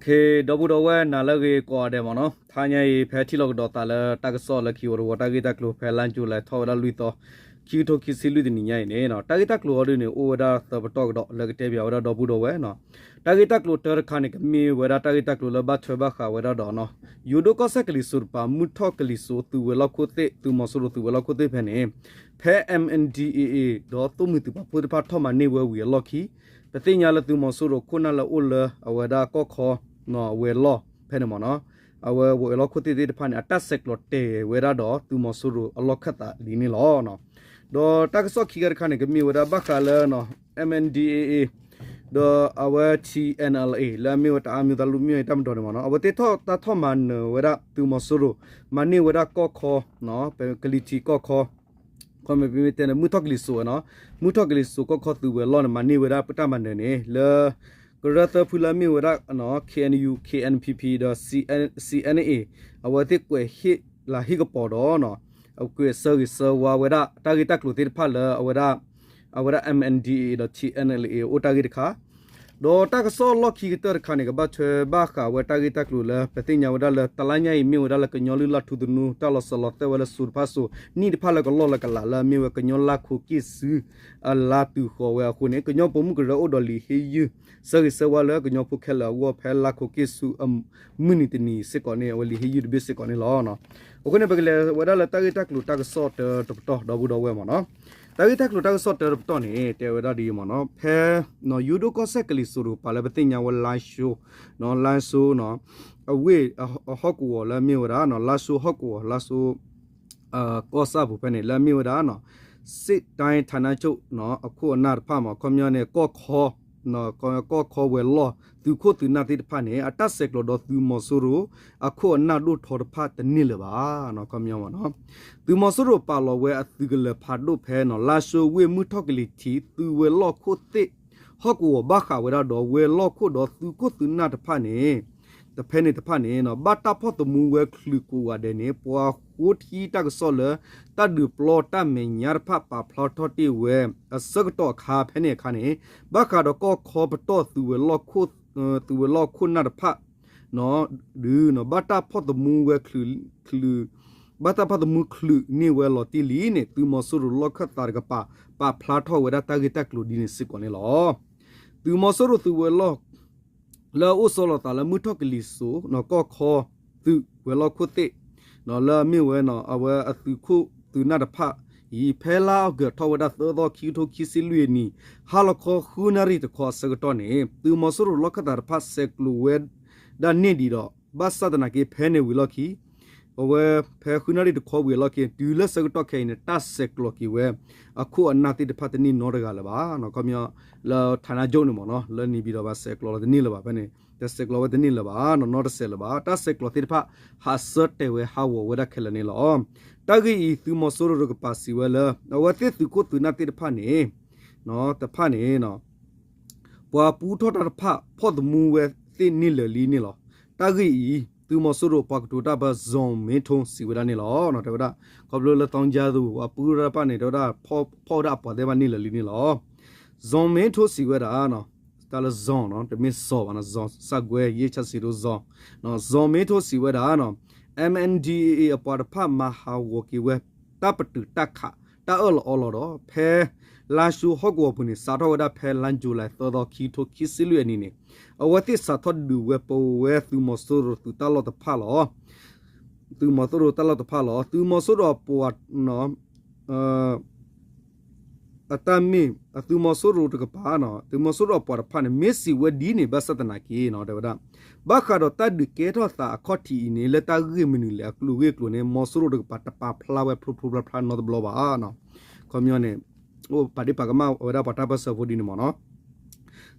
ဒီပုၢ်ဒီဝဲၢ်နၤလၢအဂ့ၤကိးဂၤဒဲးမ့ၢ်နီၤ, တဟါညါအံၤ ဖဲထံၣ်လိာ်ကဒီးသးလၢတၢ်ကစီၣ်လၢခံအိၣ်တဝီၤ တၢ်ဂ့ၢ်တၢ်ကျိၤဖဲလါယူၤလံ ထီၣ်ဝဲဒၣ်လွံၢ်သီ ခံကထိခံဆံလွံၢ်တနံၤညါအံၤန့ၣ် တၢ်ဂ့ၢ်တၢ်ကျိၤအီၤဒုန့ၣ် အိၣ်ဝဲဒၣ်သၢပတီၢ်ကဒီး လၢကတဲပၠးဝဲဒၣ်ဒီပုၢ်ဒီဝဲၢ်နီၤ. တၢ်ဂ့ၢ်တၢ်ကျိၤတၢတခါန့ၣ် ကမ့ၢ်ဝဲဒၣ်တၢ်ဂ့ၢ်တၢ်ကျိၤလၢဘၣ်ထွဲဘၣ်ဃးဝဲဒၣ်ဒီး ယိၤဒိၣ်ကီၢ်စဲၣ်ကလံၤစိးတကပၤ မုၢ်ထီၣ်ကလံၤစိးသုးဝဲၤလီၢ်ခိၣ်သ့ၣ် သုးမီၤစိရိၤသုးဝဲၤလီၢ်ခိၣ်သ့ၣ်ဖဲန့ၣ် ဖဲ M N D A A ဒီးသိၣ်မှံၤသုးပာ်ဖှိၣ်တဖၣ်ထီၣ်မၤန့ၢ်ဝဲဝံၤအလီၢ်ခံ ပသ့ၣ်ညါလၢသုးမီၤစိရိၤခိၣ်နၢ်လၢအအိၣ်လၢအဝဲဒၣ်ကီၢ်ခီ ဝဲၤလီၢ်ဖဲန့ၣ်မ့ၢ်နီၤ, အဝဲဝဲၤလီၢ်ခိၣ်သ့ၣ်သ့ၣ်တဖၣ်န့ၣ် အတၢ်ဆဲးကျိးတဲာ်ဝဲဒၣ်ဒီးသုးမီၤစိရိၤအလီၢ်ခၢၣ်သးလံန့ၣ်လီၤ. ဒီးတၢ်ကစီၣ်ခံခါတခါန့ၣ် ကမ့ၢ်ဝဲဒၣ်ဘၣ်ဃးလၢ M N D A A ဒီးအဝဲ T N L A လၢအမ့ၢ်ဝဲတအါမျိုးသားလွတ်မြောက်ရေးတပ်မတော်န့ၣ်မ့ၢ်နီၤ, အဝဲသ့ၣ်ထီၣ်တၢ်ထီၣ်မၤနၢၤဝဲဒၣ်သုးမီၤစိရိၤ မၤန့ၢ်ဝဲဒၣ်ကီၢ်ခီ ပကလံၤထံးကီၢ်ခီ ခီမ့ၢ်ပမ့ၢ်တဲန့ၣ် မုၢ်ထီၣ်ကလံၤစိးဝဲနီၤ, မုၢ်ထီၣ်ကလံၤစိးကီၢ်ခီသုးဝဲၤလီၢ်န့ၣ် မၤန့ၢ်ဝဲဒၣ်ပတၢ်မၤနၢၤန့ၣ် လၢ ကရၢသၢဖုလၢအမ့ၢ်ဝဲဒၣ် K N U K N P P ဒီး C N A အဝဲသ့ၣ်ကွဲးဟ့ၣ်လၤဟ့ၣ်ကပီၤဒီး အကွဲးဆၢဂ့ၤဆၢဝါဝဲဒၣ်တၢ်ဂ့ၢ်တၢ်ကျိၤသ့ၣ်တဖၣ်လၢ အဝဲဒၣ် အဝဲဒၣ် M N D A A ဒီး T N L A အိၣ်တၢ်ဂ့ၢ်တခါ ဒီးတၢ်ကစီၣ်လီၢ်ခံကတၢၢ်တခါန့ၣ် ကဘၣ်ထွဲဘၣ်ဃးဝဲတၢ်ဂ့ၢ်တၢ်ကျိၤလၢ ပသ့ၣ်ညါဝဲဒၣ်လၢတလါညါအံၤ မ့ၢ်ဝဲဒၣ်လၢကညီလုၢ်လၢ်ထူသနူ တၢ်လီၤစၢၤလီၤသွဲၣ်ဝဲလၢစိၤတဖၣ်စိၤ နံၣ်တဖၣ်လၢကလီၢ်လၢကလးလၢအမ့ၢ်ဝဲကညီလါခိၣ်က့ၢ်စု အလါတုၤဃီၤဝဲအဃိန့ၣ် ကညီပိာ်မုၣ်ကရၢအိၣ်ဒီးလံာ်ဟ့ၣ်ယုၢ် ဆၢဂ့ၤဆၢဝါလၢကညီဖိခဲလၢာ်အဂီၢ် ဖဲလါခိၣ်က့ၢ်ဆူအမုၢ်နံၤတနံၤစ့ၢ်ကီးန့ၣ် အဝဲလံာ်ဟ့ၣ်ယုၢ်တဘ့ၣ်စ့ၢ်ကီးန့ၣ်လီၤ. အဃိန့ၣ် ပကလဲၤဝဲဒၣ်လၢတၢ်ဂ့ၢ်တၢ်ကျိၤတၢ်ကစီၣ်တၢတပတီၢ် ဒီပုၢ်ဒီဝဲၢ်မ့ၢ်နီၤ. တၢ်ဂ့ၢ်တၢ်ကျိၤတၢ်ကစီၣ်တၢတပတီၢ်န့ၣ် တဲဝဲဒၣ်ဒ်အံၤမ့ၢ်နီၤ, ဖဲ ယိၤဒိၣ်ကီၢ်စဲၣ်ကလံၤစိးတကပၤလၢပသ့ၣ်ညါဝဲလါၡိ လါၡိ အဝ့ၢ်အဟီၣ်ကဝီၤလၢအမ့ၢ်ဝဲဒၣ် လါၡိဟီၣ်ကဝီၤ လါၡိ ကီၢ်ဆၣ်ပူၤဖဲန့ၣ် လၢအမ့ၢ်ဝဲဒၣ် စစ်တိုင်းဌာနချုပ် အခိၣ်အနၢ်တဖၣ်မ့ၢ် ခီပညီန့ၣ် ကီၢ်ခီ ကီၢ်ခီဝဲၤလီၢ် သုးခိၣ်သုးနၢ်သ့ၣ်တဖၣ်န့ၣ် အတၢ်ဆဲးကျိးဒီးသုးမီၤစိရိၤ အခိၣ်အနၢ်ဒိၣ်ထီတဖၣ်တန့ၢ်လၢၤဘၣ် ခီပညီမ့ၢ်နီၤ. သုးမီၤစိရိၤပာ်လီၤဝဲအသုးကလၢၤဖးဒိၣ်ဖဲနီၤ လါၡိဝ့ၢ်မုၢ်ထီၣ်ကလံၤထံး သုးဝဲၤလီၢ်ခိၣ်သ့ၣ် ဟီၣ်ကဝီၤဘၣ်ဃးဝဲဒၣ်ဒီးဝဲၤလီၢ်ခိၣ်ဒီးသုးခိၣ်သုးနၢ်တဖၣ်န့ၣ် တဖဲန့ၣ်တဖၣ်န့ၣ် ဘၣ်တၢ်ဖီၣ်သမူဝဲချုးကိးဂၤဒဲးန့ၣ် ပှၤဃိထံတၢ်ကစီၣ်လၢ တၢ်ဒုးပျီတၢ်မဲာ်ညါတဖၣ်ပာ်ဖျါထီၣ်တ့ၢ်ဝဲ အဆၢကတီၢ်အခါဖဲန့ၣ်အခါန့ၣ် ဘၣ်ဃးဒီးကီၢ်ခီပတီၢ်သုးဝဲၤလီၢ်ခိၣ် သုးဝဲၤလီၢ်ခိၣ်နၢ်တဖၣ် ဒုး ဘၣ်တၢ်ဖီၣ်သမူဝဲချုး ဘၣ်တၢ်ဖီၣ်သမူချုးန့ၢ်ဝဲလီၤတံၢ်လံန့ၣ် သုးမီၤစိရိၤလီၢ်ခၢၣ်သးတကပၤ ပာ်ဖျါထီၣ်ဝဲဒၣ်တၢ်ဂ့ၢ်တၢ်ကျိၤဒ်န့ၣ်စ့ၢ်ကီးန့ၣ်လီၤ. သုးမီၤစိရိၤသုးဝဲၤလီၢ် လၢအအိၣ်ဆီလီၤသးလၢမုၢ်ထီၣ်ကလံၤစိး ကီၢ်ခီ သုးဝဲၤလီၢ်ခိၣ်သ့ၣ် လၢအမ့ၢ်ဝဲ အဝဲအသုးခိၣ်သုးနၢ်တဖၣ်အံၤ ဖဲလါအီကူးထီၣ်ဝဲဒၣ်သၢသီ ခံကထိခံဆံလွံၢ်နံၣ် ဟါလီၤခီဃုနၣ်ရံၣ်တခီအဆၢကတီၢ်န့ၣ် သုးမီၤစိရိၤလီၢ်ခၢၣ်သးတဖၣ်ဆဲးကျိးဝဲဒၣ်န့ၢ်ဒံးဒီး ဘၣ်ဆၣ်သနာ်က့ဖဲန့ၣ်ဝံၤလီၢ်ခံ အဝဲဖဲဃုနၣ်ရံၣ်တခီဝံၤအလီၢ်ခံ တုၤလၢဆၢကတီၢ်ခဲအံၤန့ၣ် တၢ်ဆဲးကျိးက့ၤဝဲ အခိၣ်အနၢ်သ့ၣ်တဖၣ်တန့ၢ်နီတဂၤလၢၤဘၣ်. ခီပညီ လၢဌာနချုပ်န့ၣ်မ့ၢ်နီၤ လၢနေပြည်တော်ဘၣ်ဆဲးကျိးလီၤတန့ၢ်လၢၤဘၣ်ဖဲန့ၣ် တဆဲးကျိးဝဲတန့ၢ်လၢၤဘၣ် နီၢ်နီၢ်တစဲးလၢၤဘၣ် တၢ်ဆဲးကျိးသ့ၣ်တဖၣ် ဟးဆၢတဲာ်ဝဲဟးဂီၤဝဲဒၣ်ခဲလၢာ်န့ၣ်လီၤ. တၢ်ဂ့ၢ်အံၤ သုးမီၤစိရိၤတကပၤစံးဝဲလၢ အဝဲသ့ၣ်သုးခိၣ်သုးနၢ်သ့ၣ်တဖၣ်န့ၣ် တဖၣ်န့ၣ် ပှၤပူထီၣ်တၢ်တဖၣ် ဖီၣ်သမူဝဲသ့ၣ်န့ၢ်လၢာ်လံန့ၣ်လီၤ. တၢ်ဂ့ၢ်အံၤ သုးမီၤစိရိၤပှၤကတိၤတၢ်ပၢ ဇော်မင်းထွန်း စံးဝဲဒၣ်န့ၣ်လီၤ. တဲဝဲဒၣ် ခီဖျိလၢ သောင်းကျန်းသူ ပှၤပူထီၣ်တၢ်တဖၣ်န့ၣ် တဲဝဲဒၣ် ဖီၣ်ဝဲဒၣ်အပှၤသ့ၣ်တဖၣ်န့ၢ်လၢာ်လံန့ၣ်လီၤ. ဇော်မင်းထွန်း စံးဝဲဒၣ် တၢ်လၢ ဇော် တမ့ၢ်စီၤဘၣ် ဇော်စၢ်ကွဲ ယ့ၣ်ဆၣ်စံးဒိၣ် ဇော် ဇော်မင်းထွန်း စံးဝဲဒၣ် M N D A A အပှၤတဖၣ်မၤဟးဂီၤက့ၤဝဲ တၢ်ပတုာ်တၢ်ခး တၢ်အၢၣ်လီၤအီလီၤဒီး ဖဲလါၡိဟီၣ်ကဝီၤပူၤန့ၣ် စးထီၣ်ဝဲဒၣ်ဖဲလါယူၤလံ သၢသီ ခံကထိခံဆံလွံၢ်အနံၤန့ၣ် အဝဲသ့ၣ်စးထီၣ်ဒုးဝဲပဝဲသုးမီၤစိရိၤသုးတၢ်လီၢ်တဖၣ်လီၤ. သုးမီၤစိရိၤတၢ်လီၢ်တဖၣ်လီၤ. သုးမီၤစိရိၤအပှၤ အတၢ်မ့ၢ် အသုးမီၤစိရိၤတကပၤ သုးမီၤစိရိၤအပှၤတဖၣ်န့ၣ် မ့ၢ်စံးဝဲဒ်န့ၣ် ဘၣ်ဆၣ်သနာ်က့ တဲဝဲဒၣ် ဘၣ်ဃးဒီးတၢ်ဒုးကဲထီၣ်သးအခီၣ်ထံးအံၤန့ၣ် လၢတၢ်ဂ့ၢ်မနုၤလဲၣ် အကျိၤဂ့ၢ်ကျိၤန့ၣ် မီၤစိရိၤတကပၤတပာ်ဖျါဝဲဖျိဖျိဖျါဖျါနီတဘျီဘၣ်. ခီပညီန့ၣ် အိၣ်ပာ်ဒ့ၣ်ပာ်ကမၣ်ဝဲဒၣ်ပှၤတၢ်ပၢၢ်ဆၢဖိဒ်န့ၣ်မ့ၢ်နီၤ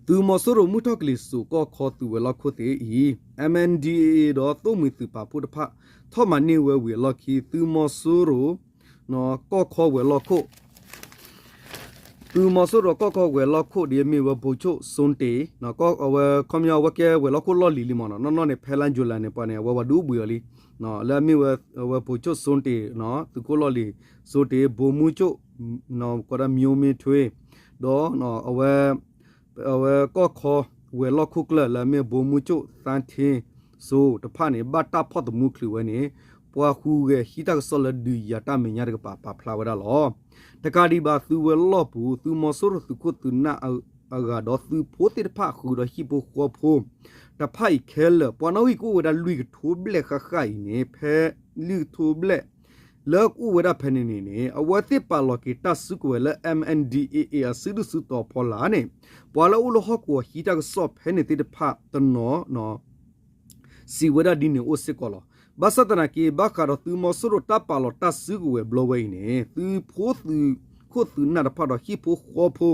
သုးမီၤစိရိၤမုၢ်ထီၣ်ကလံၤစိးကီၢ်ခီသုးဝဲၤလီၢ်ခိၣ်သ့ၣ်အံၤ M N D A A ဒီးသိၣ်မှံၤသုးပာ်ဖှိၣ်တဖၣ် ထီၣ်မၤန့ၢ်ဝဲဝံၤအလီၢ်ခံ သုးမီၤစိရိၤ ကီၢ်ခီဝဲၤလီၢ်ခိၣ် သုးမီၤစိရိၤကီၢ်ခီဝဲၤလီၢ်ခိၣ် ဒ်အမ့ၢ်ဝဲ ဗိုလ်ချုပ် စိုးတင့် အဝဲခီပညီအဝဲကဲဝဲၤလီၢ်ခိၣ်လီၢ်လံၤလံမ့ၢ်နီၤ နီၢ်နီၢ်န့ၣ် ဖဲလါယူၤလံန့ၣ် ပှၤန့ၣ် အဝဲဝဲဒုးအိၣ်ဘှံးအီၤလံ လၢအမ့ၢ်ဝဲ ဗိုလ်ချုပ် စိုးတင့် သုးခိၣ်လီၢ်လံၤ စိုးတင့် ဗိုလ်မှူးချုပ် ကိးဒၣ် မျိုးမင်းထွေး ဒီး အဝဲ အဝဲကီၢ်ခီ ဝဲၤလီၢ်ခိၣ်ကျၢၢ်လၢအမ့ၢ် ဗိုလ်မှူးချုပ် သန်းထင်းစိုး တဖၣ်န့ၣ် ဘၣ်တၢ်ဖီၣ်သမူချုးဝဲန့ၣ် ပှၤဟူးဂဲၤဟံးတၢ်ကစီၣ်လၢဒုးယၤတၢ်မဲာ်ညါတကပၤပာ်ဖျါဝဲဒၣ်လီၤ. တကးဒံးဘၣ် သုးဝဲၤလီၢ်ပူၤ သုးမီၤစိရိၤသုးခိၣ်သုးနၢ်အဂၤဒီးသုးဖိသ့ၣ်တဖၣ် ဃုာ်ဒီးဟံၣ်ဖိဃီဖိတဖၣ်အံၤခဲလၢာ် ပှၤနီၣ်ဂံၢ်ကအိၣ်ဝဲဒၣ်လွံၢ်ကထိဘျဲၣ်ဃၣ်ဃၣ်အံၤန့ၣ် ဖဲလွံၢ်ကထိဘျဲၣ် လၢကအိၣ်ဝဲဒၣ်ဖဲန့ၣ်န့ၣ်န့ၣ် အဝဲသ့ၣ်ပာ်လီၤက့ၤတၢ်စုကဝဲၤလၢ M N D A A အစုဒုၣ်စုတီၤဖီလာ်န့ၣ် ပှၤလၢအအိၣ်လၢဟီၣ်ကဝီၤဟံးတၢ်ကစီၣ်ဖဲန့ၣ်သ့ၣ်တဖၣ်တနီၤ စံးဝဲဒၣ်ဒ်န့ၣ်အိၣ်စ့ၢ်ကီးလီၤ. ဘၣ်ဆၣ်သနာ်က့ ဘၣ်ဃးဒီးသုးမီၤစိရိၤတၢ်ပာ်လီၤတၢ်စုကဝဲၤဘျီဝဲအံၤန့ၣ် သုးဖိသုးခိၣ်သုးနၢ်တဖၣ်ဒီးဟံၣ်ဖိဃီဖိ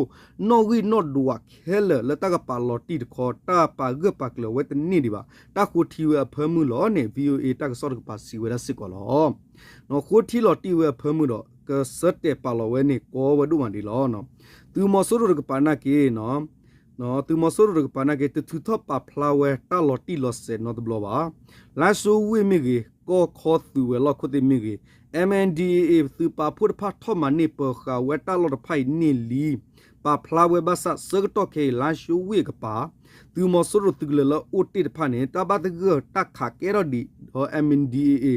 နီၣ်ဂံၢ်နီၣ်ဒွးခဲလၢာ်လၢတၢ်ကပာ်လီၤတံၢ်တခီ တၢ်ပာ်ဂၢၢ်ပာ်ကျၢၤဝဲတန့ၢ်ဒံးဘၣ် တၢ်ဃိထံဝဲအဖၢမုၢ်လီၤန့ၣ် VOA တၢ်ကစီၣ်တကပၤစံးဝဲဒၣ်စ့ၢ်ကီးလီၤ. ဃိထံလီၤတံၢ်ဝဲအဖၢမုၢ်ဒီး ကဆၢတဲာ်ပာ်လီၤဝဲန့ၣ် ကီဝဲဒိၣ်မးဒံးလီၤ. သုးမီၤစိရိၤတကပၤနာ်က့ သုးမီၤစိရိၤတကပၤနာ်က့ တထုးထီၣ်ပာ်ဖျါဝဲတၢ်လီၤတံၢ်လီၤဆဲးနီတဘျီဘၣ်. လါၡိဝ့ၢ်မ့ၢ်ဂ့ၤ, ကီၢ်ခီသုးဝဲၤလီၢ်ခိၣ်သ့ၣ်မ့ၢ်ဂ့ၤ, M N D A A သုးပာ်ဖှိၣ်တဖၣ်ထီၣ်မၤန့ၢ်ပၢၤဃာ်ဝဲတၢ်လီၢ်တဖၣ်အံၤန့ၢ်လံ ပာ်ဖျါဝဲဘၣ်ဆၣ် ဆၢကတီၢ်ခဲအံၤ လါၡိဝ့ၢ်အကပၤ သုးမီၤစိရိၤသုးကလၢၤလၢအိၣ်တ့ၢ်တဖၣ်န့ၣ် တၢ်ဘၣ်သဂၢၢ်တၢ်ခးကဲထီၣ်ဒံးဒီး M N D A A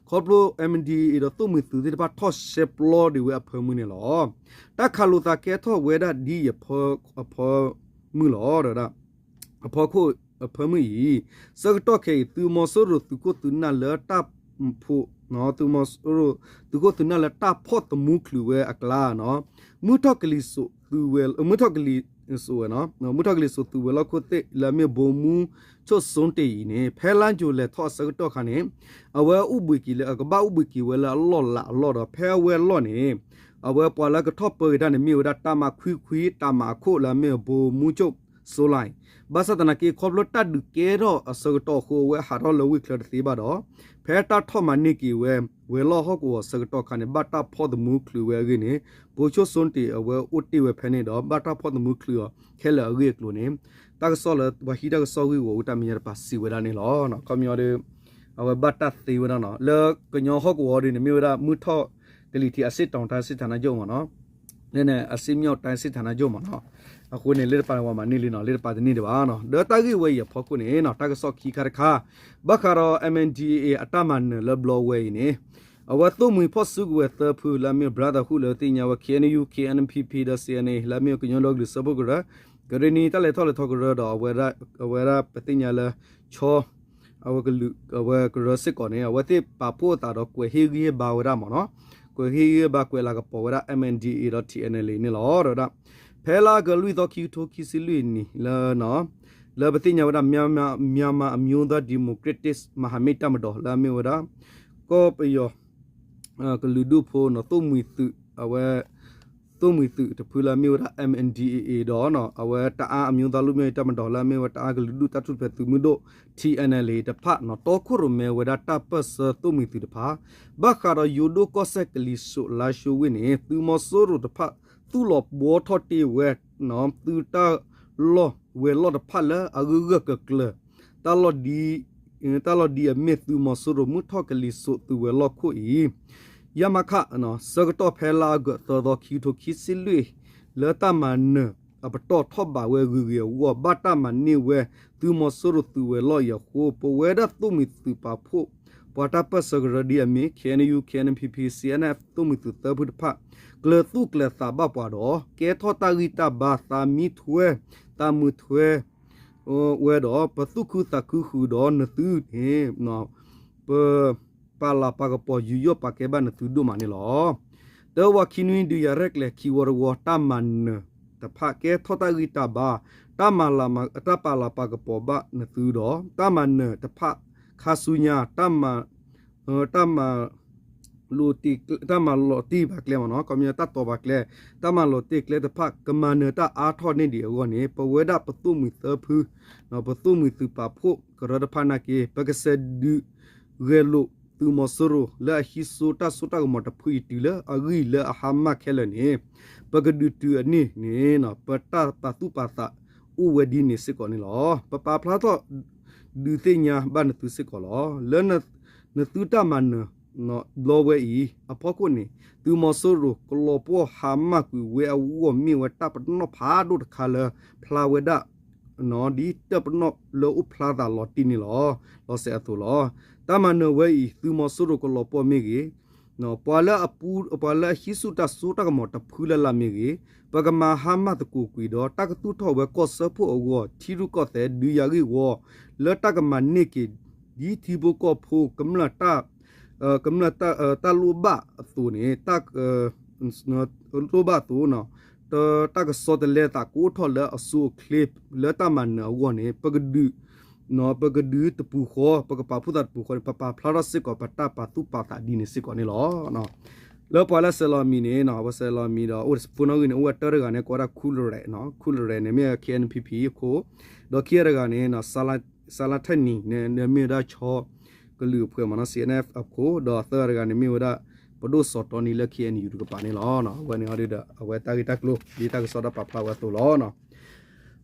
ခီဖျိ M N D A A ဒီးသိၣ်မှံၤသုးသ့ၣ်တဖၣ်ထီၣ်ရှဲပျီဒံးဝဲအဖၢမုၢ်န့ၣ်လီၤ. တၢ်ခးလိာ်သးကဲထီၣ်ဝဲဒၣ်ဒ်အံၤအဖၢမုၢ်လီၤ. အဖီခိၣ်အဖၢမုၢ်အံၤ ဆၢကတီၢ်ခဲအံၤ သုးမီၤစိရိၤသုးခိၣ်သုးနၢ်လၢတၢ်ဖီၣ် သုးမီၤစိရိၤ သုးခိၣ်သုးနၢ်လၢတၢ်ဖီၣ်သမူချုးဝဲအကျါ မုၢ်ထီၣ်ကလံၤစိးသုးဝဲ မုၢ်ထီၣ်ကလံၤစိးဝဲ မုၢ်ထီၣ်ကလံၤစိးသုးဝဲၤလီၢ်ခိၣ်သ့ၣ်လၢအမ့ၢ် ဗိုလ်မှူးချုပ် စိုးတင့် အံၤန့ၣ် ဖဲလါယူၤလဲၤထီၣ်အဆၢကတီၢ်ခါန့ၣ် အဝဲအိၣ်ဘှံးက့ၤလၢ အကဘၣ်အိၣ်ဘှံးက့ၤဝဲလၢအလီၢ်လးအလီၢ်ဒီး ဖဲအဝဲအလီၢ်န့ၣ် အဝဲပှၤလၢကထီၣ်ပၢက့ၤတၢ်န့ၣ် မ့ၢ်ဝဲဒၣ်တၢ်မၤခွံခွံ တၢ်မၤအခိၣ်လၢအမ့ၢ် ဗိုလ်မှူးချုပ် စိုးနိုင် ဘၣ်ဆၣ်သနာ်က့ ခီဖျိတၢ်ဒုးကဲထီၣ်အဆၢကတီၢ်အဃိ အဝဲဟးထီၣ်လၢဝ့ၢ်ချၢတသ့ဘၣ်ဒီး ဖဲတၢ်ထီၣ်မၤန့ၢ်က့ၤဝဲ ဝဲၤလီၢ်ဟီၣ်ကဝီၤအဆၢကတီၢ်ခါန့ၣ် ဘၣ်တၢ်ဖီၣ်သမူချုးဝဲအဂ့ၢ်န့ၣ် ဗိုလ်ချုပ်စိုးတင့် အဝဲအိၣ်တ့ၢ်ဝဲဖဲန့ၣ်ဒီး ဘၣ်တၢ်ဖီၣ်သမူချုးအီၤခဲလၢာ်အဂ့ၢ်အကျိၤန့ၣ် တၢ်ကစီၣ်လၢပှၤဟံးတၢ်ကစီၣ်ဂ့ၢ်ဝီၤအူတၢ်မဲာ်ညါတပၤစံးဝဲဒၣ်န့ၣ်လီၤ. ခီပညီဒီး အဝဲဘၣ်တၢ်သ့ဝဲဒၣ်နီၤ လၢကညီဟီၣ်ကဝီၤဒ်န့ၣ် မ့ၢ်ဝဲဒၣ် မုၢ်ထီၣ်ကလံၤထံး အရှေ့တောင်တိုင်းစစ်ဌာနချုပ် မ့ၢ်နီၤ လၢန့ၣ် အရှေ့မြောက်တိုင်းစစ်ဌာနချုပ် မ့ၢ်နီၤ အဃိန့ၣ် လၢတပၤန့ၣ် ပှၤမၤန့ၢ်လံနီၤ လၢတပၤတန့ၢ်ဒံးဘၣ်နီၤ ဒီးတၢ်ဂ့ၢ်ဝဲအံၤအဖီခိၣ်န့ၣ်နီၤ တၢ်ကစီၣ်ခံခါတခါ ဘၣ်ဃးဒီး M N D A A အတၢ်မၤနၢၤလၢဘျီဝဲအံၤန့ၣ် အဝဲသိၣ်မှံၤဖီၣ်စုကဝဲၤသၢဖုလၢအမ့ၢ် Brotherhood လၢပသ့ၣ်ညါဝဲ K N U K N P P ဒီး C N A လၢအမ့ၢ်ကညီဒီကလုာ်စၢဖှိၣ်ကရၢ ကရ့ၣ်နံၤတၢ်လဲၤထီၣ်လဲၤထီကရၢဒီး အဝဲဒၣ်ပသ့ၣ်ညါလၢ ဆီ အဝဲကရၢစ့ၢ်ကီးန့ၣ် အဝဲသ့ၣ်ပာ်ဖှိၣ်အသးဒီးကွဲးဟ့ၣ်ဂံၢ်ဟ့ၣ်ဘါဝဲဒၣ်မ့ၢ်နီၤ ကွဲးဟ့ၣ်ဂံၢ်ဟ့ၣ်ဘါကွဲးလၤကပီၤဝဲဒၣ် M N D A A ဒီး T N L A န့ၣ်လီၤ. ဒီးဝဲဒၣ် ဖဲလါအီကူးလွံၢ်သီ ခံကထိခံဆံလွံၢ်နံၣ်လၢ လၢပသ့ၣ်ညါဝဲဒၣ် မြန်မာ့အမျိုးသားဒီမိုကရက်တစ်မဟာမိတ်တပ်မတော် လၢအမ့ၢ်ဝဲဒၣ် ကီၢ်ပယီၤ ကလုာ်ဒူၣ်ဖိနီၤ သိၣ်မှံၤသုး အဝဲ သိၣ်မှံၤသုးတဖုလၢအမ့ၢ်ဝဲဒၣ် M N D A A ဒီး အဝဲတအါ အမျိုးသားလွတ်မြောက်ရေးတပ်မတော် လၢအမ့ၢ်ဝဲတအါကလုာ်ဒူၣ်တၢ်ထူၣ်ဖျဲးသုးမုၢ်ဒိၣ် T N L A တဖၣ်နီၤ တီခိၣ်ရိၣ်မဲဝဲဒၣ်တၢ်ပၢၢ်ဆၢသိၣ်မှံၤသုးတဖၣ် ဘၣ်ဃးဒီးယိၤဒိၣ်ကီၢ်စဲၣ်ကလံၤစိး လါၡိဝ့ၢ်န့ၣ် သုးမီၤစိရိၤတဖၣ် သူၣ်လီၤဘှီထီၣ်တ့ၢ်ဝဲ သုးတၢ်လီၢ်ဝဲၤလီၢ်တဖၣ်လၢအဂၢၢ်ဂၢၢ်ကျၢၤကျၢၤ တၢ်လီၢ်ဒ်အမ့ၢ်သုးမီၤစိရိၤ မုၢ်ထီၣ်ကလံၤစိးသုးဝဲၤလီၢ်ခိၣ်အံၤ ရမခ ဆၢကတီၢ်ဖဲလါအီကူးသၢသီ ခံကထိခံဆံလွံၢ် လၢတၢ်မၤနၢၤအပတီၢ်ထီၣ်ဘးဝဲဂ့ၤဂ့ၤအဂီၢ် ဘၣ်တၢ်မၤန့ၢ်ဝဲသုးမီၤစိရိၤသုးဝဲၤလီၢ်အံၤအဃိ ပဝဲဒၣ်သိၣ်မှံၤသုးပာ်ဖှိၣ် ပှၤတၢ်ပၢၢ်ဆၢကရၢဒ်အမ့ၢ် K N U K N P P C N F သိၣ်မှံၤသုးသၢဖုတဖၣ် ကျၢၤသူၣ်ကျၢၤသးဘၣ်ပှၤဒီး ကဲထီၣ်တၢ်ဂံၢ်တၢ်ဘါ သးမံထွဲ သးမုာ်ထွဲ ဝဲဒီး ပသူၣ်ခုသးခုဃုာ်ဒီးနသုန့ၣ် ပပာ်လၤပာ်ကပီၤယူးယီၣ်ပာ်ကဲဘၣ်နသုဒိၣ်မးန့ၣ်လီၤ. တၢဝးခံနွံ ဒုးယၤရဲၣ်ကျဲၤခံဝီတဝီ တၢ်မၤနၢၤတဖၣ်ကဲထီၣ်တၢ်ဂံၢ်တၢ်ဘါ တၢ်မၤလၤမၤ တၢ်ပာ်လၤပာ်ကပီၤဘၣ်နသုဒီး တၢ်မၤနၢၤတဖၣ်ခါဆူညါ တၢ်မၤ တၢ်မၤ တၢ်မၤလီၤတံၢ်ဘၣ်ကျဲမ့ၢ်နီၤ ခီပညီတၢ်တီၤဘၣ်ကျဲ တၢ်မၤလီၤတံၢ်ကျဲတဖၣ် ကမၤနၢၤတၢ်အါထီၣ်န့ၢ်ဒံးအဂီၢ်န့ၣ် ပဝဲဒၣ်ပသိၣ်မှံၤသၢဖု ပသိၣ်မှံၤသုးပာ်ဖှိၣ်ကရၢတဖၣ်နာ်က့ ပကဆဲးဒုးဂဲၤလိာ်သုးမီၤစိရိၤ လၢအဟံးစိတၢ်စိတၢ်ကမီၤတဖုအံၤတုၤလၢအဂံၢ်လၢအဟါမၢ်ခဲလၢာ်န့ၣ် ပကဒုးတုၤအန့ၣ်န့ၣ် ပတၢ်ပာ်သူၣ်ပာ်သးအိၣ်ဝဲဒ်န့ၣ်စ့ၢ်ကီးန့ၣ်လီၤ. ပပာ်ဖျါထီၣ်ဒုးသ့ၣ်ညါဘၣ်နသုစ့ၢ်ကီးလီၤ. လၢနသုတၢ်မၤနၢၤဘျီဝဲအံၤအဖီခိၣ်န့ၣ် သုးမီၤစိရိၤကလီၤပှီၢ်ဟါမၢ်ကွံာ်ဝဲအဂီၢ် မ့ၢ်ဝဲတၢ်ပနီၣ်ဖးဒိၣ်တခါလၢဖျါဝဲဒၣ် ဒ်တၢ်ပနီၣ်လၢအိၣ်ဖျါသးလီၤတံၢ်န့ၣ်လီၤ. လီၤစဲအသိးလီၤ. တၢ်မၤနၢၤဝဲအံၤ သုးမီၤစိရိၤကလီၤပှီၢ်မ့ၢ်ဂ့ၤ, ပှၤလၢအပူ ပှၤလၢအဟံးဆူၣ်တၢ်စိတၢ်ကမီၤတဖုလၢ်လၢ်မ့ၢ်ဂ့ၤ, ပကမၤဟါမၢ်သကိးကွံာ်ဒီး တၢ်ကသူၣ်ထီၣ်ဝဲကီၢ်စၢဖှိၣ်အဂီၢ် ထံရူၢ်ကီၢ်သဲးဒုးယၤဂ့ၢ်ဝီ လၢတၢ်ကမၤန့ၢ်က့ၤ ဒ်ထံဖိကီၢ်ဖိ ကမျၢၢ်တၢ် ကမျၢၢ်တၢ်လိၣ်ဘၣ်အသိးန့ၣ် လိၣ်ဘၣ်အသိး တၢ်ကစီၣ်တလဲသးကအိၣ်ထီၣ်လၢအဆိအချ့ လၢတၢ်မၤနၢၤအဂီၢ်န့ၣ် ပကဒုး ပကဒုးတပူၤဃီ ပကပာ်ဖှိၣ်သးတပူၤဃီန့ၣ် ပပာ်ဖျါထီၣ်စ့ၢ်ကီး ပတၢ်ပာ်သူၣ်ပာ်သးဒ်န့ၣ်စ့ၢ်ကီးန့ၣ်လီၤ. လၢပှၤလၢဆဲးလီၤမံၤန့ၣ် ပှၤဆဲးလီၤမံၤဒီး အိၣ်ဖိနီၣ်ဂံၢ်န့ၣ် အိၣ်ဝဲတၢတဂၤန့ၣ် ကိးဝဲဒၣ်ခူလရဲး, ခူလရဲးန့ၣ် မ့ၢ် K N P P အခိၣ်, ဒီးခံဂၤတဂၤန့ၣ် စးလါထၢၣ်နံၤန့ၣ် မ့ၢ်ဝဲဒၣ် ကလုာ်အဖှဲးမ့ၢ်နီၤ C N F အခိၣ်, ဒီးသၢဂၤတဂၤန့ၣ် မ့ၢ်ဝဲဒၣ် ပဒိၣ်စီၤတီနံၤလၢ K N U တကပၤန့ၣ်လီၤ. အဝဲန့ၣ်ဒီး အဝဲတၢ်ဂ့ၢ်တၢ်ကျိၤ ဒ်တၢ်ကစီၣ်တၢ်ပာ်ဖျါဝဲအသိးလီၤ.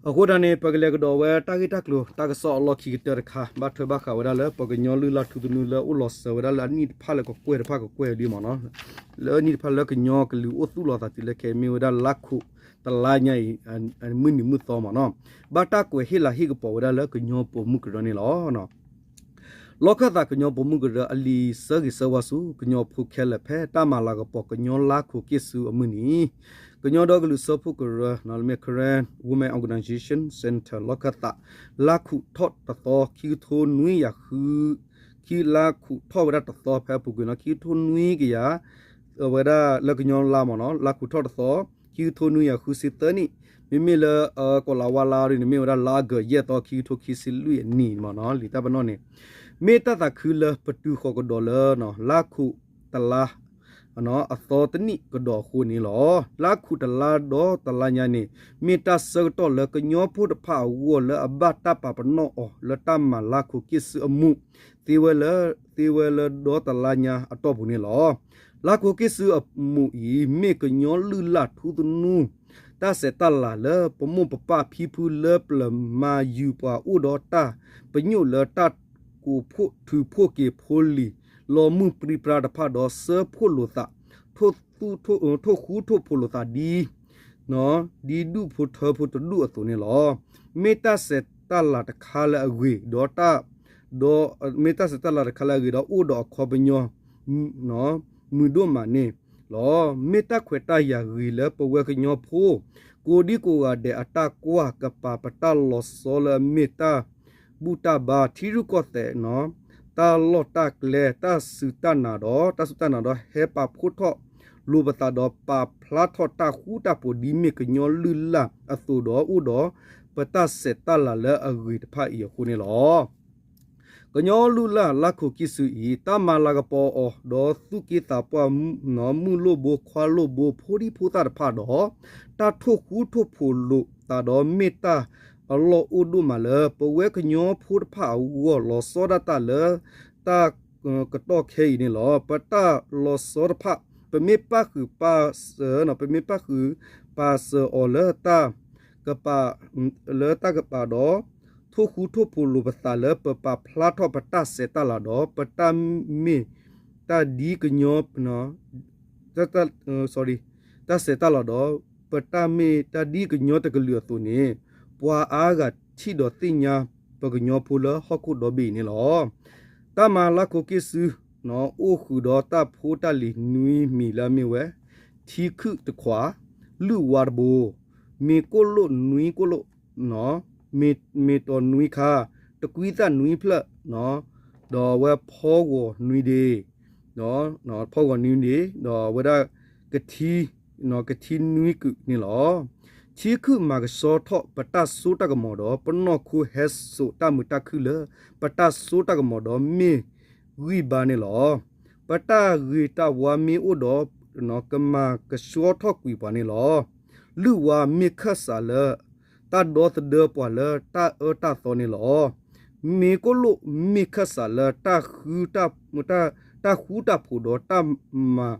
အဃိသတးန့ၣ် ပကလဲၤကဒီးဝဲတၢ်ဂ့ၢ်တၢ်ကျိၤ တၢ်ကစီၣ်အလီၢ်ခံကတၢၢ်တခါ ဘၣ်ထွဲဘၣ်ဃးဝဲဒၣ်လၢ ပှၤကညီလုၢ်လၢ်ထူသနူလၢအိၣ်လီၤစၢၤဝဲဒၣ်လၢအနံၣ်တဖၣ်လၢကကွဲၢ်တဖၣ်ကကွဲၢ်ဒ်မ့ၢ်နီၤ လၢနံၣ်တဖၣ်လၢကညီကလုာ်အိၣ်သူၣ်လီၤသးတုၤလၢခဲအံၤမ့ၢ်ဝဲဒၣ်လါခူးတလါညါအံၤ မုၢ်နံၤမုၢ်သီမ့ၢ်နီၤ ဘၣ်တၢ်ကွဲးဟ့ၣ်လၤဟ့ၣ်ကပီၤဝဲဒၣ်လၢကညီပိာ်မုၣ်ကရၢန့ၣ်လီၤ. လီၢ်ခၢၣ်သးကညီပိာ်မုၣ်ကရၢအလံာ်ဆၢဂ့ၤဆၢဝါဆူ ကညီဖိခဲလၢာ်ဖဲတၢ်မၤလၤကပီၤကညီလါခူးက့ၢ်ဆူအမုၢ်နံၤ ကညီဒီကလုာ်စၢဖှိၣ်ကရၢ မ့ၢ် Karen Women Organization Center လီၢ်ခၢၣ်သး လါခူးထီၣ်တသီ ခံကထိနွံကယၤဃု ခံလါခူးထီၣ်ဝဲဒၣ်တသီဖဲအပူၤကွံာ်နီၤ ခံကထိနွံကယၤ ဝဲဒၣ်လၢကညီလါမ့ၢ်နီၤ လါခူးထီၣ်တသီ ခံကထိနွံကယၤဃုဆံသၢနံၣ် မ့မ့ၢ်လၢ ကီးလၤဝါလါဒ်န့ၣ် မ့ၢ်ဝဲဒၣ်လါအကၢၤယဲၢ်သီ ခံကထိခံဆံလွံၢ်အနံၣ်မ့ၢ်နီၤ လံာ်တၢ်ပနီၣ်န့ၣ် မ့ၢ်တၢ်သးခုလၢပတုၤဃီၤကဒီးလၢ လါခူးတလါ အသီတနံၣ်ကဒီးအဃိန့ၣ်လီၤ. လါခူးတလါဒီးတလါညါန့ၣ် မ့ၢ်တၢ်ဆၢကတီၢ်လၢကညီဖိတဖၣ်အဂီၢ်လၢအဘၣ်တၢ်ပာ်ပနီၣ်အီၤလၢတၢ်မၤလါခူးက့ၢ်ဆူအမူး သ့ဝဲလၢ သ့ဝဲလၢဒီတလါညါအတီၢ်ပူၤန့ၣ်လီၤ. လါခူးက့ၢ်ဆူအမူးအံၤ မ့ၢ်ကညီလုၢ်လၢ်ထူသနူ တၢ်ဆဲးတၢ်လၤလၢပမိၢ်ပပၢ်ဖံဖုလၢပျၢၤမၤယုၤပှၤအိၣ်ဒီးတၢ်ပညိၣ်လၢတၢ် ကိးဖှိၣ်ထုးဖှိၣ်က့ၤဖိလံၤ လီၤမုၢ်ပြံပြါတဖၣ်ဒီးစၢဖှိၣ်လိာ်သး ထိၣ်ဃူထိၣ်ဖိးလိာ်သးဒ် ဒ်ဒူၣ်ဖိထၢဖိတဒူၣ်အသိးန့ၣ်လီၤ. မ့ၢ်တၢ်ဆဲးတၢ်လၤတခါလၢအဂ့ၤ ဒီး ဒီး မ့ၢ်တၢ်ဆဲးတၢ်လၤတခါလၢအဂ့ၤဒီးအိၣ်ဒီးအခီပညီ မုာ်ဒိၣ်မးန့ၣ်လီၤ. မ့ၢ်တၢ်ခွဲးတၢ်ယာ်ဂ့ၤလၢပဝဲကညီဖိ ကိးဒံကိးဂၤဒဲးအတၢ်ကွၢ်ကပၤပတၢ်လီၤဆီလၢအမ့ၢ်တၢ်ဘူၣ်တၢ်ဘါ ထံရူၢ်ကီၢ်သဲး တၢ်လီၢ်တၢ်ကျဲ တၢ်စူၢ်တၢ်နာ်ဒီး တၢ်စူၢ်တၢ်နာ်ဒီး ဟဲပာ်ဖှိၣ်ထီၣ်လိာ်ပသးဒီးပာ်ဖျါထီၣ်တၢ်ဃူတၢ်ဖိးဒ်မ့ၢ်ကညီလုၢ်လၢ်အသိးဒီး အိၣ်ဒီးပတၢ်ဆဲးတၢ်လၤလၢအဂ့ၤတဖၣ်အံၤအဃိန့ၣ်လီၤ. ကညီလုၢ်လၢ်လါခိၣ်ကံၢ်စုအံၤ တၢ်မၤလၤကပီၤအီၤဒီးသူၣ်က့သးပှၢ် မုၢ်လိၣ်ဘိ ခွါလိၣ်ဘိ ဖိဒံဖိသၣ်တဖၣ်ဒီး တၢ်ထိၣ်ဃူထိၣ်ဖိးလိာ်သးဒီးမ့ၢ်တၢ်အလီၢ်အိၣ်ဒိၣ်မးလၢ ပဝဲကညီဖိတဖၣ်အဂီၢ် လီၤဆီဒၣ်တၢ်လၢ တၢ်ကတီၢ်ခဲအံၤန့ၣ်လီၤ. ပတၢ်လီၤဆီတဖၣ် ပမ့ၢ်ပၣ်ဃုာ်ပာ်စၢၤ ပမ့ၢ်ပၣ်ဃုာ်ပာ်စၢၤအီၤလၢတၢ်ကပၤ လၢတၢ်ကပၤဒီး ထိၣ်ဃူထိၣ်ဖိးလိာ်ပသးလၢပပာ်ဖျါထီၣ်ပတၢ်ဆဲးတၢ်လၤဒီး ပတၢ်မ့ၢ်တၢ်ဒ်ကညီ sorry တၢ်ဆဲးတၢ်လၤဒီး ပတၢ်မ့ၢ်တၢ်ဒ်ကညီတကလုာ်အသိးန့ၣ် ပှၤအါဂၤထံၣ်ဒီးသ့ၣ်ညါပကညီဖိလၢဟီၣ်ခိၣ်ဒီဘ့ၣ်အံၤန့ၣ်လီၤ. တၢ်မၤလါခိၣ်က့ၢ်စု အိၣ်ဃုာ်ဒီးတၢ်ဖိတၢ်လံၤနွံမံၤလၢအမ့ၢ်ဝဲ ထံခုၣ်တခွး, လုၢ်ဝါတဘိ, မ့ၤကိၣ်လိၣ်နွံကိၣ်လိၣ်, မ့ၤတီၤနွံခါ, တကွံသၣ်နွံဖျၢၣ်, ဒီးအဝဲဖီဂီၤနွံဒ့, ဖီဂီၤနွံဒ့, ဒီးအဝဲဒၣ်ကထံ ကထံနွံကုာ်န့ၣ်လီၤ. ထံခုၣ်မၤကဆှီထီၣ်ပတၢ်စိတၢ်ကမီၤဒီး ပနီၢ်ခိဟဲစိာ်တၢ်မုာ်တၢ်ခုၣ်လၢ ပတၢ်စိတၢ်ကမီၤဒီးမ့ၢ်ဂံၢ်ဘါန့ၣ်လီၤ. ပတၢ်ဂ့ၤတၢ်ဝါမ့ၢ်အိၣ်ဒီး ကမၤကဆှီထီၣ်ကွံာ်ပှၤန့ၣ်လီၤ. လုၢ်ဝါမ့ၢ်ခၢၣ်စးလၢ တၢ်ဒီသဒၢပှၤလၢတၢ်အၢတၢ်သီန့ၣ်လီၤ. မ့ၤကိၣ်လိၣ်မ့ၢ်ခၢၣ်စးလၢ တၢ်ဃုတၢ်ဖိးဒီးတၢ်မၤ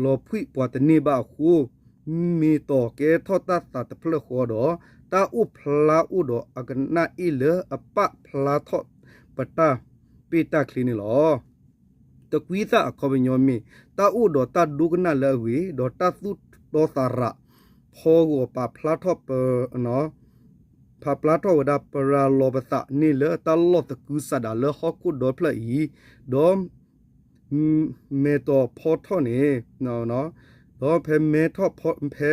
လီၤဖှံပှၤတန့ၢ်ဘၣ်အဃိ, မ့ၤတီၤကဲထီၣ်တၢ်သးတဖျၢၣ်ဃီဒီး တၢ်အိၣ်ဖျါအိၣ်ဒီးအကနၣ်အ့ၣ်လၢအပာ်ဖျါထီၣ်ပတၢ်ပ့ၢ်တၢ်ချ့န့ၣ်လီၤ. တကွံသၣ်အခီပညီမ့ၢ် တၢ်အိၣ်ဒီးတၢ်ဒိကနၣ်လၢအဂ့ၤ, ဒီးတၢ်သူၣ်တီသးရး ဖီဂီၤပာ်ဖျါထီၣ်ပ ဖ ဖးဖျါထီၣ်ဝဲဒၣ် ပရၤလီၤပသးန့ၣ်လၢတၢ်လီၢ်သကုၤဆးဒးလၢဟီၣ်ခိၣ်ဒီဖျၢၣ်အံၤ, ဒီး မဲာ်တီၤဖီထီၣ်န့ၣ်, ဒီးဖဲမဲထီၣ်ဖီ ဖဲ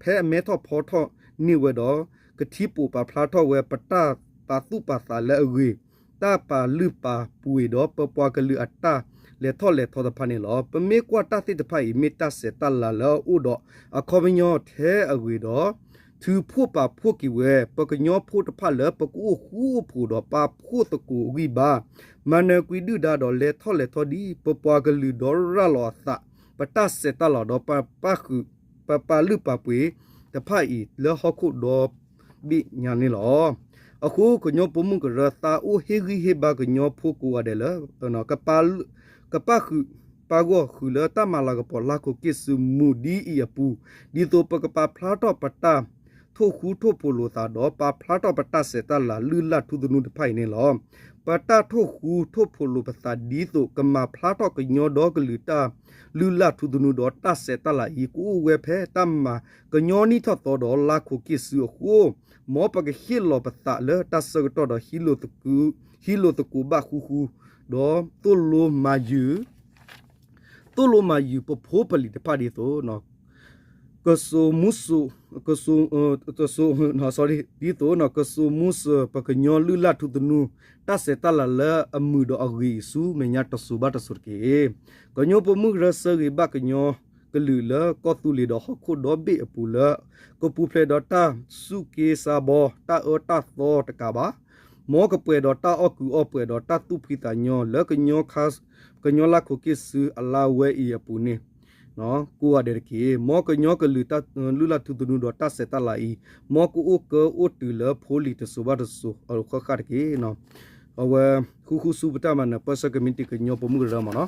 ဖဲအမဲထီၣ်ဖီထီၣ်န့ၢ်ဝဲဒီး ကထံပိာ်ပာ်ဖျါထီၣ်ဝဲ ပတၢ်ပာ်သူၣ်ပာ်သးလၢအဂ့ၤ, တၢ်ပာ်လုၢ်ပာ်ပှ့ၤဒီး ပပှၤကလုာ်အတၢ်လဲၤထီၣ်လဲၤထီတဖၣ်န့ၣ်လီၤ. ပမ့ၢ်ကွၢ်တၢ်သ့ၣ်တဖၣ်အံၤ မ့ၢ်တၢ်ဆဲးတၢ်လၤလၢအအိၣ်ဒီးအခီပညီထဲအဂ့ၤဒီး ထုးဖှိၣ်ပာ်ဖှိၣ်က့ၤဝဲ ပကညီဖိတဖၣ်လၢပကအိၣ်ဃူအိၣ်ဖိးဒီးပာ်ဖှိၣ်သကိးဂံၢ်ဘါ, မၤနၢၤကွံဒုၣ်ဒါဒီးလဲၤထီၣ်လဲၤထီဒ် ပပှၤကလုာ်ဒီးရၤလီၤအသး, ပတၢ်ဆဲးတၢ်လၤဒီးပပာ်လုၢ်ပာ်ပှ့ၤတဖၣ်အံၤ လၢဟီၣ်ခိၣ်ဒီဘ့ၣ်ညါန့ၣ်လီၤ. အဃိကညီပိာ်မုၣ်ကရၢ သးအိၣ်ဟ့ၣ်ဂံၢ်ဟ့ၣ်ဘါကညီဖိကိးဂၤဒဲးလၢ ကပာ်ဃုာ်ပာ်ဂီၢ်ဃုာ်လၢတၢ်မၤလၤကပီၤလၢ်ခိၣ်က့ၣ်ဆူမူၤဒ်အံၤအပူၤ, ဒ်သိးပကပာ်ဖျါထီၣ်ပတၢ်ထိၣ်ဃူထိၣ်ဖိးလိာ်သးဒီး ပာ်ဖျါထီၣ်ပတၢ်ဆဲးတၢ်လၤလုၢ်လၢ်ထူသနူတဖၣ်အံၤန့ၣ်လီၤ. ပတၢ်ထိၣ်ဃူထိၣ်ဖိးလိာ်ပသး ဒ်သိးကမၤဖျါထီၣ်ကညီဒီကလုာ်တၢ်လုၢ်လၢ်ထူသနူဒီးတၢ်ဆဲးတၢ်လၤအံၤ ကအိၣ်ဝဲဖဲတၢ်မၤကညီနံၣ်ထီၣ်သီဒီးလၢ်ခိၣ်က့ၣ်ဆူအဃိ, မ်ပကဟ့ၣ်လီၤပသးလၢတၢ်ဆၢကတီၢ်ဒီး ဟံးလိာ်သကိးဘၣ်ဃူဃူ, ဒီးသိၣ်လိမၤယုၤ သိၣ်လိမၤယုၤပဖိပလံၤတဖၣ်ဒ်သိး ကစိာ်မူစိာ် ကစိာ် ဒ်သိး ကစိာ်မူစိာ်ပကညီလုၢ်လၢ်ထူသနူ တၢ်ဆဲးတၢ်လၤလၢအမုာ်ဒီးအဂ့ၤအံၤဆူမဲာ်ညါတစိၤဘၣ်တစိၤတက့ၢ်. ကညီပိာ်မုၣ်ကရၢဆၢဂ့ၤဘၣ်ကညီကလုာ်လၢကီၢ်သူလ့ၤဒီးဟီၣ်ခိၣ်ဒီဘ့ၣ်အပူၤလၢ ကပူၤဖျဲးဒီးတၢ်စူၢ်က့ၤစါဘီ တၢ်အၢတၢ်သီတကးဘၣ် မ်ကပှဲၤဒီးတၢ်အီၣ်ကုးအီၣ်ပှဲၤဒီးတၢ်သူၣ်ဖှံသးညီလၢကညီ ကညီလၢ်ခိၣ်က့ၣ်ဆူအလါဝဲအံၤအပူၤန့ၣ် ကိးဂၤဒဲးတက့ၢ်. မ်ကညီကလုာ်လုၢ်လၢ်ထူသနူဒီးတၢ်ဆဲးတၢ်လၤအံၤ မ်ကအိၣ်ကၢအိၣ်တုၤလၢဖိလံၤတစိၤဘၣ်တစိၤအဃၣ်ဃၣ်တက့ၢ်. အဝဲဃူဃူဆူပတၢ်မၤနၢၤပၢဆှၢကမံးတံာ်ကညီပိာ်မုၣ်ကရၢမ့ၢ်နီၤ.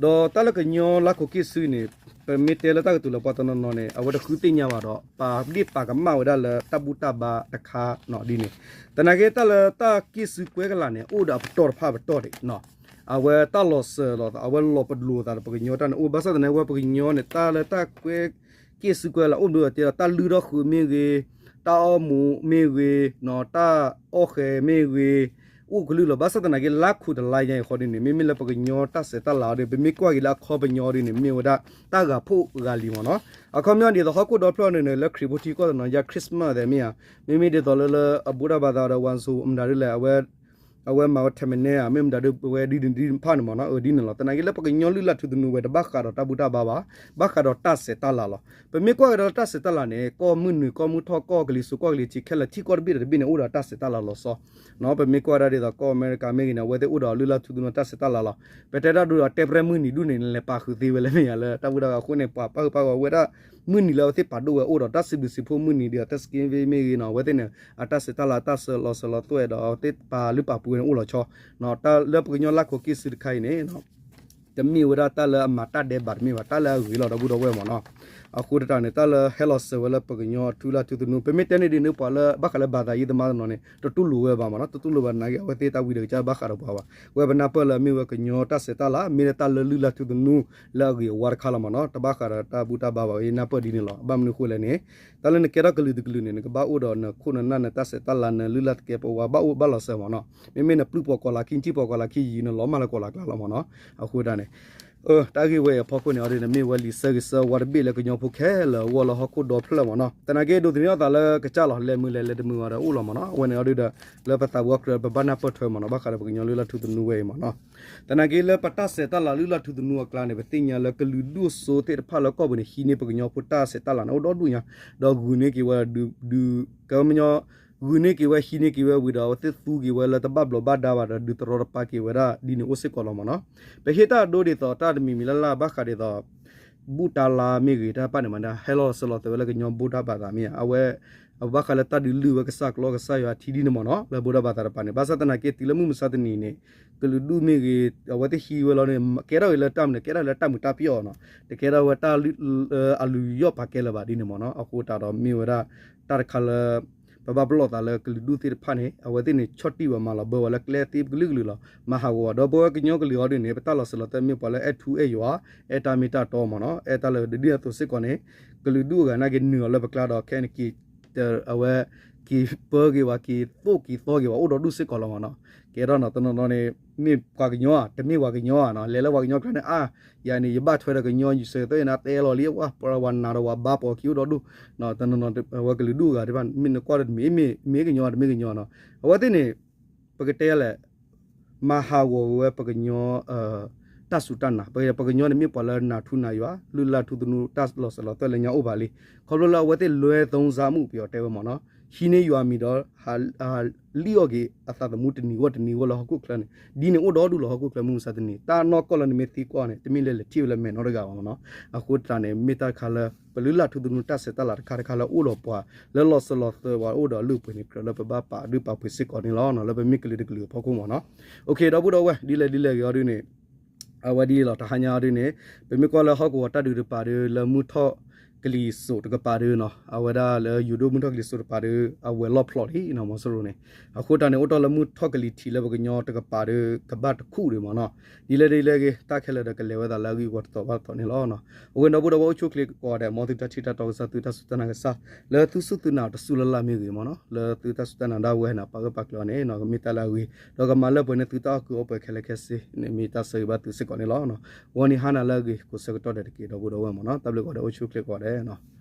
ဒီးတၢ်လၢကညီလၢ်ခိၣ်က့ၣ်ဆူန့ၣ် ပမ့ၢ်တဲလၢတၢ်ကတိၤလၢပှၤတနီၤနီၤန့ၣ် အဝဲတဃုသ့ၣ်ညါဘၣ်ဒီး ပာ်ဒ့ၣ်ပာ်ကမၣ်ဝဲဒၣ်လၢတၢ်ဘူၣ်တၢ်ဘါတခါနီၤဒ်န့ၣ်. သနာ်က့တၢ်လၢတၢ်က့ၣ်ဆူကွဲကလာ်န့ၣ် အိၣ်ဒီးအပတီၢ်တဖၣ်ပတီၢ်ဒံးနီၤ. အဝဲတၢ်လီၤစၢၤလီၤသး အဝဲလီၤပလိာ်သးဒီးပကညီတၢ်န့ၣ်အိၣ် ဘၣ်ဆၣ်သနာ်က့ဝဲပကညီန့ၣ် တၢ်လၢတၢ်ကွဲ က့ၣ်ဆူကွဲကလာ်အိၣ်ဘျီဒီးတဲဒီး တၢ်လုၢ်ထီၣ်ဃုာ်မ့ၢ်ဂ့ၤ, တၢ်အီၣ်မူးမ့ၢ်ဂ့ၤ, တၢ်အီၣ်ဃဲၤမ့ၢ်ဂ့ၤ, အိၣ်ကလုာ်လီၤ. ဘၣ်ဆၣ်သနာ်က့ လါခိၣ်တလါညါအံၤဃီဒ်န့ၣ် မ့မ့ၢ်လၢပကညီတၢ်ဆဲးတၢ်လၤအီၤဒီး ပမ့ၢ်ကွၢ်က့ၤလၢအခီပညီအီၤဒ်န့ၣ် မ့ၢ်ဝဲဒၣ်တၢ်ဂၤဖှိၣ်ဂၤလံၤမ့ၢ်နီၤ. အခီပညီဒ်သိးဟီၣ်ခိၣ်ဒီဖျၢၣ်န့ၣ် လၢခရံာ်ဖိထံကီၢ်တနီၤ ယါ Christmas သဲးမ့ၢ်ဧါ, မ့မ့ၢ်ဒ်သိးလၢလၢအဘူးတၢ်ဘၣ်သးဒီး ဝၣ်စိၤမတၤဒ်လဲၣ် အဝဲမၤဝဲထဲးမနဲဧါ မ့ၢ်မတၤဒ်ဝဲဒ်န့ၣ်ဒ်ဖၣ်န့ၣ်မ့ၢ်နီၤ. အဒ်န့ၣ်လီၤ. သနာ်က့လၢပကညီလုၢ်လၢ်ထူသနူဝဲ တဘၣ်ဃးဒီးတၢ်ဘူၣ်တၢ်ဘါဘၣ်, ဘၣ်ဃးဒီးတၢ်ဆဲးတၢ်လၤလီၤ. ပမ့ၢ်ကွၢ်ကဒီးတၢ်ဆဲးတၢ်လၤန့ၣ် ကီၢ်မုၢ်နုာ် ကီၢ်မုၢ်ထီၣ် ကီၢ်ကလံၤစိး ကီၢ်ကလံၤထံးခဲလၢာ် ထံကီၢ်တဘ့ၣ်ဒီးတဘ့ၣ်န့ၣ် အိၣ်ဒီးတၢ်ဆဲးတၢ်လၤလီၤဆီ ပမ့ၢ်ကွၢ်ဒၣ်ဒ်သိးကီၢ်အမဲရကၤမ့ၢ်ဂ့ၤန့ၣ် အဝဲသ့ၣ်အိၣ်ဒီးလုၢ်လၢ်ထူသနူတၢ်ဆဲးတၢ်လၤလီၤ. ပတဲတၢ်ဒိဒီးတဲပရဲၣ်မုၢ်နံၤဒူၣ်န့ၣ် လဲၤပာ်ဃုာ်သ့ဝဲလၢမ့ၢ်ဧါလၢတၢ်ဘူၣ်တၢ်ဘါအဃိန့ၣ် ပှၤပၣ်ဃုာ်ပၣ်ဃုာ်အဝဲဒၣ် မုၢ်နံၤလၢအဝဲသ့ၣ်ပာ်ဒိၣ်ဝဲအိၣ်ဒီးတၢ်စံးဘျုးစံးဖှိၣ်မုၢ်နံၤဒီး Thanksgiving မ့ၢ်ဂ့ၤနီၤ အဝဲသ့ၣ်န့ၣ် အတၢ်ဆဲးတၢ်လၤတၢ်ဆဲးလီၤစဲးလီၤသွဲၣ်ဒီးအဝဲသ့ၣ်ပာ်လုၢ်ပာ်ပှ့ၤဝဲန့ၣ်အိၣ်လီၤဆီ တၢ်လၢပကညီလၢ်ခိၣ်က့ၣ်ဆူတခါအံၤန့ၣ် တမ့ၢ်ဝဲဒၣ်တၢ်လၢအမၤတၢ်ဒဲးဘးတမ့ၢ်ဘၣ် တၢ်လၢအဂ့ၤလီၤဒီပုၢ်ဒီဝဲၢ်မ့ၢ်နီၤ. အဃိသတးန့ၣ် တၢ်လၢဟဲလီၤစၢၤဝဲလၢပကညီအထူလၢ်ထူသနူ ပမ့ၢ်တဲန့ၢ်ဒ်န့ၣ် ပှၤလၢဘၣ်ဃးလၢဘၣ်သးယံၤသမါတနီၤန့ၣ် တတူၢ်လိာ်ဝဲဘၣ်မ့ၢ်နီၤ တတူၢ်လိာ်ဘၣ်သနာ်က့ အဝဲသ့ၣ်တၢ်ဝံတကစၢ်ဘၣ်ဃးဒီးပှၤဘၣ် ဝဲပနၢ်ပၢၢ်လၢအမ့ၢ်ဝဲကညီတၢ်ဆဲးတၢ်လၤ မ့ၢ်လၢတၢ်လၢလုၢ်လၢ်ထူသနူလၢအဂ့ၤအဝါတခါလီၤမ့ၢ်နီၤ တဘၣ်ဃးဒီးတၢ်ဘူၣ်တၢ်ဘါဘၣ် ယနၢ်ပၢၢ်ဒ်န့ၣ်လီၤ. ဘၣ်မနုၤအဃိလဲၣ်န့ၣ် တၢ်လၢနကဲထီၣ်ကလုာ်တကလုာ်န့ၣ် နကဘၣ်အိၣ်ဒီးနခိၣ်နနၢ်နတၢ်ဆဲးတၢ်လၤနလုၢ်လၢ်သကဲးပဝးဘၣ်အိၣ်ဘၣ်လီၤစၢၤမ့ၢ်နီၤ မ့မ့ၢ်နပျုၢ်ပှၤကိးလၢခံ နထံၣ်ပှၤကိးလၢခံယံၤ နလီၤမၢ်လၢကိးလၢကျါလီၤမ့ၢ်နီၤ အဃိသတးန့ၣ် တၢ်ဂ့ၢ်ဝဲအံၤအဖီခိၣ်န့ၣ်အီၤဒ်န့ၣ် မ့ၢ်ဝဲလံာ်ဆၢဂ့ၤဆၢဝါတဘ့ၣ်လၢကညီဖိခဲလၢာ်အဂီၢ်လၢဟီၣ်ခိၣ်ဒီဖျၢၣ်မ့ၢ်နီၤ သနာ်က့ဒိးသန့ၤအသးလၢကစၢ်လီၤ လဲၤမုာ်လဲၤလဲၤတမုာ်ဘၣ်ဒီးအိၣ်လီၤမ့ၢ်နီၤ အဝဲန့ၣ်အီၤဒ်ဒီး လၢပသးပူၤအီၣ်ကြၢးပဘၣ်နၢ်ပၢၢ်ထွဲမ့ၢ်နီၤ ဘၣ်ဃးဒီးပကညီလုၢ်လၢ်ထူသနူဝဲအံၤမ့ၢ်နီၤ သနာ်က့လၢပတၢ်ဆဲးတၢ်လၤလုၢ်လၢ်ထူသနူအကျါန့ၣ် ပသ့ၣ်ညါလၢကလုာ်ဒူၣ်စိသ့ၣ်တဖၣ်လၢကီၢ်ပူၤန့ၣ် ဟံးန့ၢ်ပကညီဖိတၢ်ဆဲးတၢ်လၤန့ၣ် အိၣ်ဒီဒူၣ်ညါ ဒီးဂုာ်န့ၢ်က့ၤဝဲဒုး ကညီ ဂုာ်န့ၢ်က့ၤဝဲ ဟံးန့ၢ်က့ၤဝဲဝံၤဒီး အဝဲသ့ၣ်သူက့ၤဝဲလၢတဘၣ်ဘျီးဘၣ်ဒါဘၣ်ဒီး ဒုးတရီတပါက့ၤဝဲဒၣ်ဒ်န့ၣ်အိၣ်စ့ၢ်ကီးလီၤမ့ၢ်နီၤ ပဟ့ၣ်တၢ်အဒိဒ်သိးတၢ်တမံၤမံၤလၢ်လၢ်ဘၣ်ဃးဒ်သိး ဘူၣ်တၢ်လါမ့ၢ်ဂ့ၤ တၢ်တဖၣ်န့ၣ်မ့ၢ်ဒၣ် ဟဲလီၤစၢၤလီၤသွဲၣ်ဝဲလၢကညီဘူၣ်တၢ်ဘါသးမ့ၢ်ဧါ အဝဲ အဘၣ်ဃးလၢတၢ်ဒုးလုၢ်ဝဲကစၢ်ကျီကစၢ်ယွၤထံဒ်န့ၣ်မ့ၢ်နီၤ လၢဘူၣ်တၢ်ဘါသးတဖၣ်န့ၣ် ဘၣ်ဆၣ်သနာ်က့တုၤလၢမုၢ်မဆါတနံၤန့ၣ် ကလုာ်ဒူၣ်မ့ၢ်ဂ့ၤ အဝဲသ့ၣ်ဟံးဝဲလီၤန့ၣ် ကဲထီၣ်ဝဲလၢတၢ်မနုၤ ကဲထီၣ်ဝဲလၢတၢ်မုာ်တၢ်ပျီၣ်နီၤ တကဲထီၣ်ဝဲတၢ်အလုၢ်ယီၣ်ပာ်ကဲလၢၤဘၣ်ဒ်န့ၣ်မ့ၢ်နီၤ အဃိသတးဒီးမ့ၢ်ဝဲဒၣ် တၢ်တခါလၢ ပဘၣ်ပလီၢ်သးလၢကလုာ်ဒူၣ်သ့ၣ်တဖၣ်န့ၣ် အဝဲသ့ၣ်န့ၣ် ဆီၣ်တံၢ်ဝဲမၤလီၤဘၢဝဲလၢကျဲသ့ကလုာ်ကလုာ်လီၤ မၤဟးဂီၤဝဲ ဒီးပဝဲကညီကလုာ်အီၤဒ်န့ၣ် ပတၢ်လီၤစၢၤလီၤသွဲၣ်မ့ၢ်ပှၤလၢအဲၣ်ထူအဲၣ်ယွၤ အဲၣ်တၢ်မ့ၢ်တၢ်တီမ့ၢ်နီၤ အဲၣ်တၢ်လၢဒ်အသိးစ့ၢ်ကီးန့ၣ် ကလုာ်ဒူၣ်အဂၤနာ်က့နုာ်အီၤလၢပကျါဒီးခဲအံၤနက့ၤ အဝဲ က့ၤပၢက့ၤဝဲ က့ၤသိၣ်က့ၤသီက့ၤဝဲ အိၣ်ဒီးဒူၣ်စ့ၢ်ကီးလီၤမ့ၢ်နီၤ. ကဲထီၣ်နီၤ တနီၤနီၤန့ၣ် မ့ၢ်ပှၤကညီဧါ တမ့ၢ်ပှၤကညီဧါနီၤ လဲၤလၢပှၤကညီကျါန့ၣ် အါ ယၤန့ၣ် ယဘၣ်ထွဲဒီးကညီ ယဆၢဂ့ၤသီယနၤ တဲလီၤလံ ပှၤပှၤနးဒီးပှၤဘါပိာ်ခံအိၣ်ဒီးဒူၣ် တနီၤနီၤ အဝဲကလုာ်ဒူၣ်အဂၤတဖၣ် မ့ၢ်နကွၢ်ဒီးတမ့ၢ် မ့ၢ်ကညီ တမ့ၢ်ကညီနီၤ အဝဲသ့ၣ်န့ၣ် ပကတဲလဲၣ် မၤဟးဂီၤဝဲပကညီ တၢ်စူၢ်တၢ်နာ် ပကညီန့ၣ်မ့ၢ်ပှၤလၢနၢ်ထူနၢ်ယွၤ လုၢ်လၢ်ထူသနူ တၢ်လီၤစၢၤလီၤသွဲၣ်လၢညါအိၣ်ဘၣ်လံ ခီဖျိလၢအဝဲသ့ၣ်လွဲသုံးစားမှု ပယီၤတဲဝဲမ့ၢ်နီၤ ဟံးန့ၢ်ယွၤမံၤဒီး လံၣ်အီၣ်က့ၤအသးသမူတနံၤဂီၢ်တနံၤဂီၢ်လၢဟီၣ်ခိၣ်ချၢန့ၣ် ဒ်န့ၣ်အိၣ်ဒီးဒူၣ်လီၤဟီၣ်ခိၣ်ချၢမုၢ်မဆါတနံၤ တၢ်နီၢ်ကီၢ်လၢနမ့ၢ်သံကွၢ်န့ၣ် တမ့ၢ်လၢလဲၤထံၣ်ဝဲလၢမဲာ်နီတဂၤဘၣ်မ့ၢ်နီၤ အဃိသတးန့ၣ် မ့ၢ်တၢ်တခါလၢ ပလုၢ်လၢ်ထူသနူတၢ်ဆဲးတၢ်လၤတခါတခါလၢအိၣ်ဒီးပှၤ လၢလီၤစၢၤလီၤသွဲၣ်ပှၤအိၣ်ဒီးအလုၢ်အပှ့ၤန့ၣ် ကြၢးလၢပဘၣ်ပာ်ဒုၣ်ပာ်ပှ့ၤစ့ၢ်ကီးန့ၣ်လီၤ လၢပမ့ၢ်ကလုာ်တကလုာ်အဖီခိၣ်မ့ၢ်နီၤ ဒီပုၢ်ဒီဝဲၢ် ဒ်လဲၣ်ဒ်လဲၣ်ဂ့ၤအီၤဒုန့ၣ် အဝဲဒ်အံၤလီၤ တဟါညါအီၤဒုန့ၣ် ပမ့ၢ်ကွၢ်လၢဟီၣ်ကဝီၤတၢ်ဒုးတကပၤဒီး လၢမုၢ်ထီၣ်ကလံၤစိးတကပၤဒီးနီၤ အဝဲဒၣ်လၢယိၤဒိၣ်မုၢ်ထီၣ်ကလံၤစိးတကပၤဒီး အဝဲၤလီၣ်ဖျိးလံနီၤ မီၤစိရိၤန့ၣ် အဃိတၢ်န့ၣ် အိၣ်တ့ၢ်လၢမုၢ်ထီၣ်ကလံၤထံးလၢပကညီတကပၤဒီး ကဘၣ်တခူၣ်ဒံးမ့ၢ်နီၤ ဒ်လဲၣ်ဒ်လဲၣ်ဂ့ၤ တၢ်ခဲလၢာ်ဒီးကလဲၤဝဲဒၣ်လၢအဂ့ၢ်အဝီတတီၤဘၣ်တတီၤန့ၣ်လီၤ အဝဲဒီပုၢ်ဒီဝဲၢ်အိၣ်ဆူၣ်အိၣ်ချ့ကိးဂၤဒဲး မ်သုတၢ်ထံၣ်တၢ်တီကစၢ် သုတၢ်စူၢ်တၢ်နာ်ကစၢ် လၢသုစူၢ်သုနာ်တစူၢ်လၢ်လၢ်မ့ၢ်ဂ့ၤမ့ၢ်နီၤ လၢသုတၢ်စူၢ်တၢ်နာ်ဒၣ်ဝဲန့ၣ် ပာ်ဂၢၢ်ပာ်ကျၢၤအီၤန့ၣ် ကမ့ၢ်တၢ်လၢအဂ့ၤ ဒီးကမၤလၢပှဲၤန့ၢ်သုတၢ်အီၣ်ကုးအီပှဲၤခဲလၢာ်ခဲဆ့န့ၣ် မ့ၢ်တၢ်ဆၢဂ့ၤဘၣ်သုစ့ၢ်ကီးန့ၣ်လီၤ ဂီၤနံၤဟါနၤလၢအဂ့ၤ ကိးဆၢကတီၢ်ဒဲးတက့ၢ် ဒီပုၢ်ဒီဝဲၢ်မ့ၢ်နီၤ တၢ်ဘျုးကိးဂၤဒဲး အိၣ်ဆူၣ်အိၣ်ချ့ကိးဂၤဒဲး